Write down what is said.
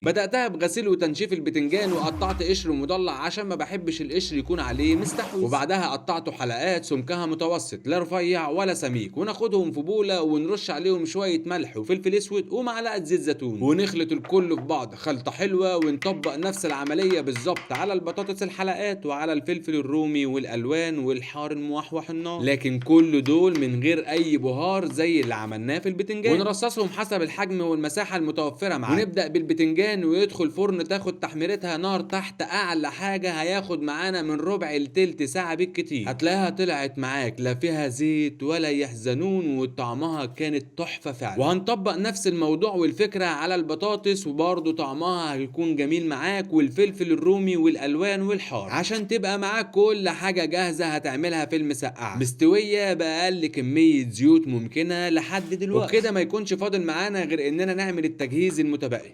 بداتها بغسيل وتنشيف البتنجان، وقطعت قشر مضلع عشان ما بحبش القشر يكون عليه مستحوذ، وبعدها قطعته حلقات سمكها متوسط لا رفيع ولا سميك، وناخدهم في بوله ونرش عليهم شوية ملح وفلفل اسود ومعلقة زيت زيتون، ونخلط الكل في بعض خلطه حلوة. ونطبق نفس العملية بالظبط على البطاطس الحلقات وعلى الفلفل الرومي والالوان والحار الموحوح النار، لكن كل دول من غير اي بهار زي اللي عملناه في البتنجان، ونرصصهم حسب الحجم والمساحة المتوفرة معانا. ونبدا بالبتنجان ويدخل فرن تاخد تحميرتها نار تحت اعلى حاجة، هياخد معانا من ربع لتلت ساعة بالكتير. هتلاقيها طلعت معاك لا فيها زيت ولا يحزنون، وطعمها كانت تحفة فعلا. وهنطبق نفس الموضوع والفكرة على البطاطس، وبرده طعمها هيكون جميل معاك، والفلفل الرومي والالوان والحار، عشان تبقى معاك كل حاجة جاهزة هتعملها في المسقعه مستوية باقل كمية زيوت ممكنة لحد دلوقتي. وبكده ما يكونش فاضل معانا غير اننا نعمل التجهيز المتبقي.